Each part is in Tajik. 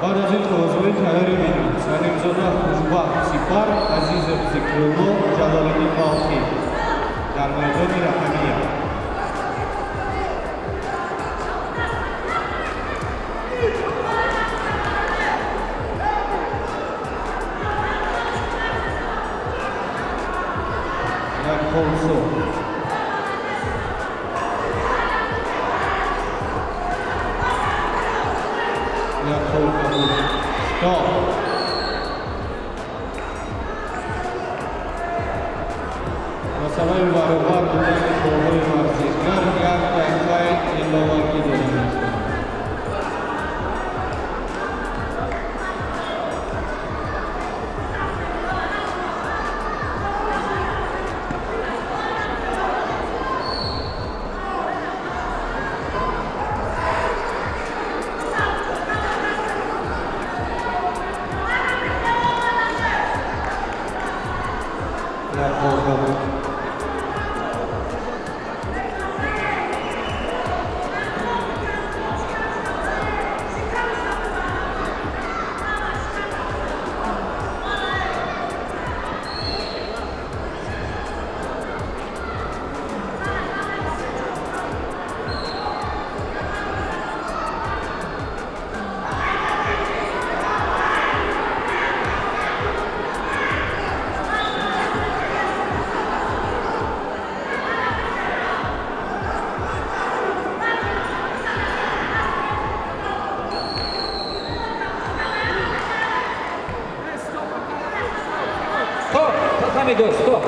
Баъд аз ин қоғозҳои тайёрӣ бинанд: Салимзода Хушбахт Сипар, Азизов Зикрулло, Ҷалолиддин Балхӣ дар майдони рақами 1. Як хол сурх. Як хол кабуд. Стоп. Масъалаи баробар будани холҳои варзишгар як дақиқаи иловагӣ дода мешавад. Як хол кабуд. Стоп! Татами 2, стоп!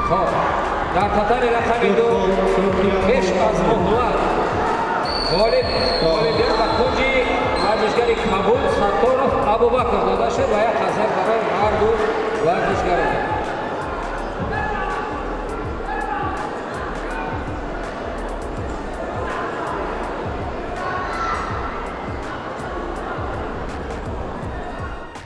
Хоб, дар татами рақами 2 пеш аз муҳлат ғолибият ба кунҷи варзишгари кабуд Сатторов Абубакр дода шуд ва як қарсак барои ҳарду варзишгарон.